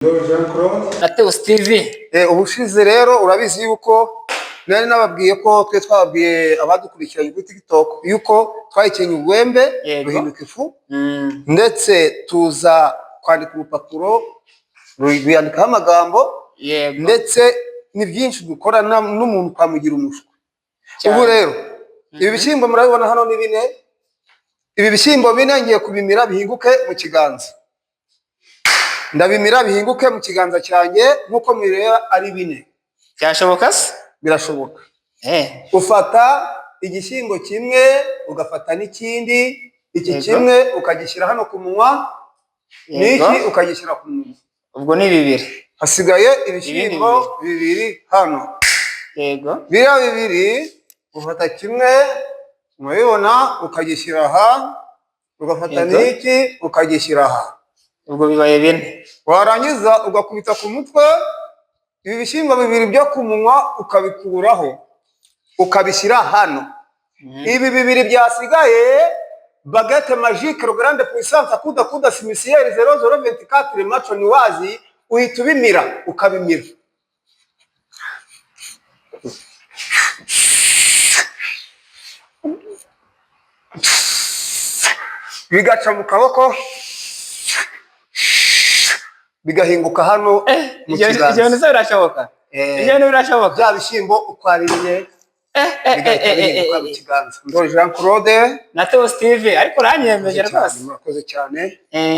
Ndoli Jean Claude. Na Teos TV. Ubushize rero urabizi yuko nari nababwiye ko twe twababwiye abadukurikiranye kuri TikTok yuko twayikenye urwembe ruhinduka ifu, ndetse tuza kwandika urupapuro rwiyandikaho amagambo, ndetse ni byinshi dukora n'umuntu twamugira umushwi. Ubu rero ibi bishyimbo murabibona hano ni bine. Ibi bishyimbo bine ngiye kubimira bihinguke mu kiganza. Ndabimira bihinguke mu kiganza cyanjye nk'uko mubireba ari bine. Byashoboka se? Birashoboka. Ufata igishyimbo kimwe, ugafata n'ikindi, iki kimwe ukagishyira hano ku munwa, n'iki ukagishyira ku munwa. Ubwo ni bibiri. Hasigaye ibishyimbo bibiri hano. Biriya bibiri ufata kimwe, murabibona, ukagishyira aha, ugafata n'iki ukagishyira aha. Ubwo bibaye bine. Warangiza ugakubita ku mutwe, ibi bishyimbo bibiri byo ku munwa ukabikuraho ukabishyira hano. Ibi bibiri byasigaye, baguette magique grande puissance kuda kuda simisiere 0024 macho ni wazi, uhita ubimira, ukabimira. Bigaca mu kaboko, bigahinguka hano mu Ibyo kiganza. bintu se birashoboka? Ibyo bintu birashoboka? Bya bishyimbo uko ari bine bigahita bihinguka mu kiganza. Ndoli Jean Claude Na Teos TV, ariko uranyemeje Murakoze cyane, rwose. murakoze cyane.